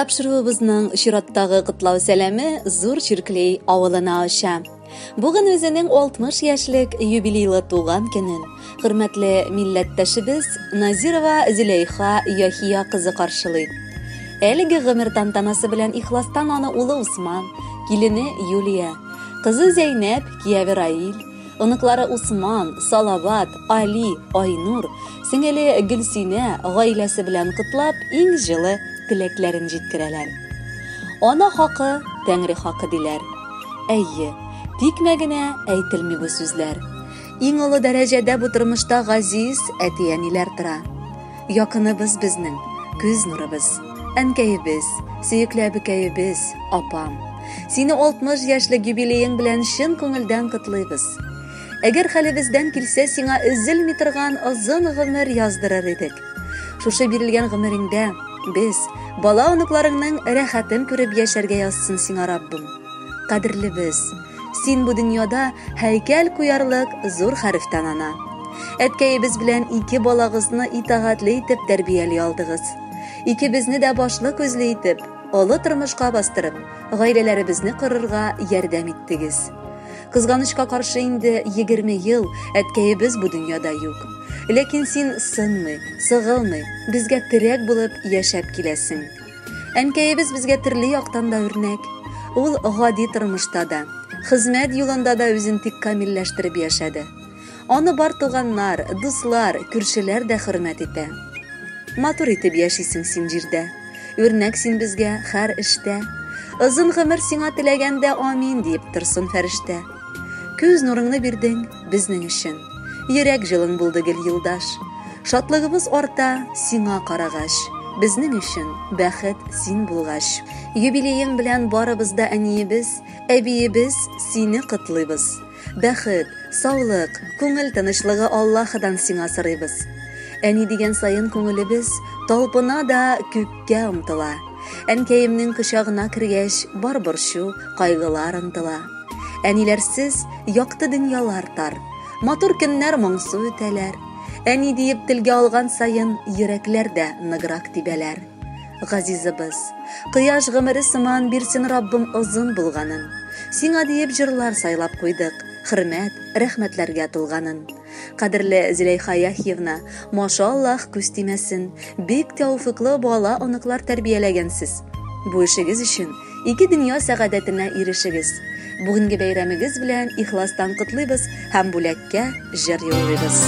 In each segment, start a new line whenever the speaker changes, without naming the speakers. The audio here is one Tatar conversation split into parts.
Тапшыруыбызның чираттагы котлау сәламе Зур Чирклей авылына оча. Бүген үзенең 60 яшьлек юбилейлы туган көнен хөрмәтле милләттәшебез Назирова Зөләйха Яхия кызы каршылый. Әлеге гомер тантанасы белән ихластан аны улы Усман, килене Юлия, кызы Зәйнәп, кияве Раил, оныклары Усман, Салават, Али, Айнур, сеңеле Гөлсинә гаиләсе белән котлап, иң җылы теләкләрен җиткерәләр. Ана хакы, Тәңре хакы диләр. Әйе, тикмә генә әйтелми бу сүзләр. Иң олы дәрәҗәдә бу тормышта газиз әти-әниләр тора. Якыныбыз безнең, күз нурыбыз, әнкәебез, сөекле әбекәебез, апам. Сине 60 яшьлек юбилеең белән чын күңелдән котлыйбыз. Әгәр хәлебездән килсә, сиңа өзелми торган озын гомер яздырыр идек. Шушы бирелгән гомереңдә без, бала-оныкларыңның рәхәтен күреп яшәргә язсын сиңа Раббым. Кадерлебез, син бу дөньяда һәйкәл куярлык зур хәрефтән ана. Әткәебез белән ике балагызны итагатьле итеп тәрбияли алдыгыз. Икебезне дә башлы-күзле итеп, олы тормышка бастырып, гаиләләребезне корырга ярдәм иттегез. Кызганычка каршы инде 20 ел әткәебез бу дөньяда юк. Ләкин син сынмый, сыгылмый, безгә терәк булып яшәп киләсең. Әнкәебез безгә төрле яктан да үрнәк. Ул гади тормышта да, хезмәт юлында да үзен тик камилләштереп яшәде. Аны бар туганнар, дуслар, күршеләр дә хөрмәт итә. Матур итеп яшисең син җирдә. Үрнәк син безгә һәр эштә. Озын гомер сиңа теләгәндә амин диеп торсын фәрештә. Күз нурыңны бирдең безнең өчен. Йөрәк җылың булды гел юлдаш. Шатлыгыбыз арта сиңа карагач. Безнең өчен бәхет син булгач. Юбилеең белән барыбыз да әниебез, әбиебез сине котлыйбыз. Бәхет, саулык, күңел тынычлыгы Аллаһыдан сиңа сорыйбыз. Әни дигән саен күңелебез талпына да күккә омтыла. Әнкәемнең кочагына кергәч, бар борчу, кайгылар онтыла. Әниләрсез якты дөньялар тар, матур көннәр моңсу үтәләр. Әни диеп телгә алган саен йөрәкләр дә ныграк тибәләр. Газизыбыз, кояш гомере сыман бирсен Раббым озын булганын. Сиңа диеп җырлар сайлап куйдык, хөрмәт, рәхмәтләргә тулганын. Кадерле Зөләйха Яхьевна, машаллаһ, күз тимәсен, бик тәүфыклы бала-оныклар тәрбияләгәнсез. Бу эшегез өчен ике дөнья сәгадәтенә ирешегез. Бүгенге бәйрәмегез белән ихластан котлыйбыз һәм бүләккә җыр юллыйбыз.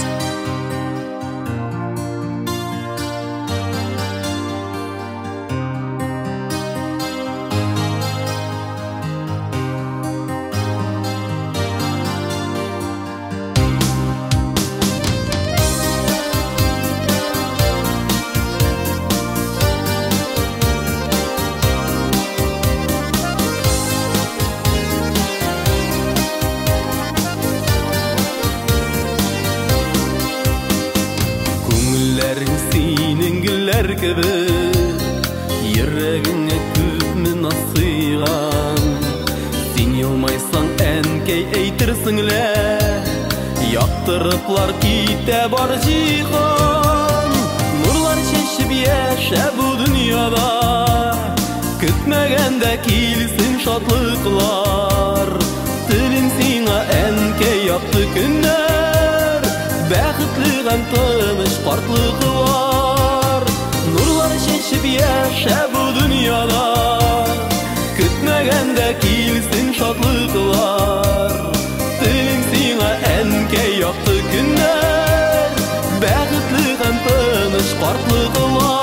Күңелләрең синең гөлләр кебек, йөрәгеңә күпме наз сыйган. Син елмайсаң, әнкәй, әйтерсең лә, яктырыплар китә бар җиһан. Нурлар чәчеп яшә бу дөньяда, көтмәгәндә килсен шатлыклар. Телим сиңа, әнкәй, якты көннәр, бәхетле һәм тыныч картлыклар. Нурлар чәчеп яшә бу дөньяда, көтмәгәндә килсен шатлыклар. Телим сиңа, әнкәй, якты көннәр, бәхетле һәм тыныч картлыклар.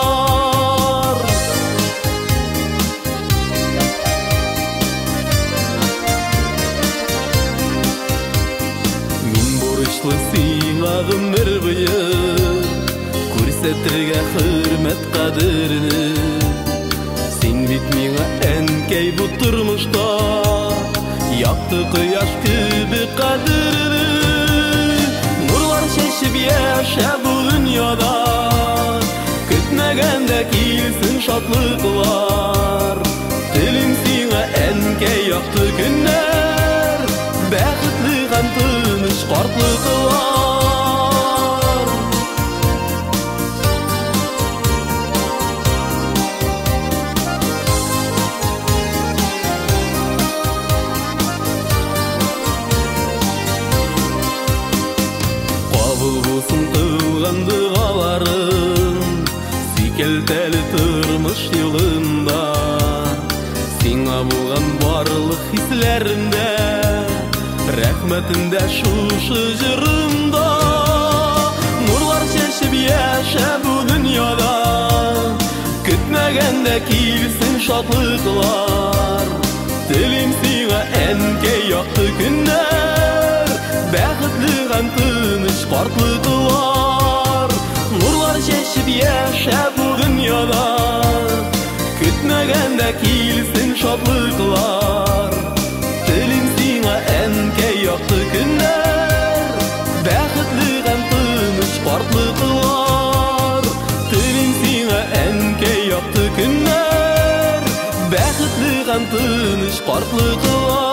Мин бурычлы сиңа гомер буе, күрсәтергә хөрмәт кадерне. Син бит миңа, әнкәй, бу тормышта якты кояш кебек кадерле. Нурлар чәчеп яшә бу дөньяда, көтмәгәндә килсен шатлыклар. Телим сиңа, әнкәй, якты көннәр, бәхетле һәм тыныч картлыклар. Хөрмәтендә шушы җырымда. Нурлар чәчеп яшә бу дөньяда, көтмәгәндә килсен шатлыклар. Телим сиңа, әнкәй, якты көннәр, бәхетле һәм тыныч картлыклар. Нурлар чәчеп яшә бу дөньяда, көтмәгәндә килсен шатлыклар. Телим сиңа, әнкәй, якты көннәр, бәхетле һәм тыныч картлыклар. Телим сиңа, әнкәй, якты көннәр, бәхетле һәм тыныч картлыклар.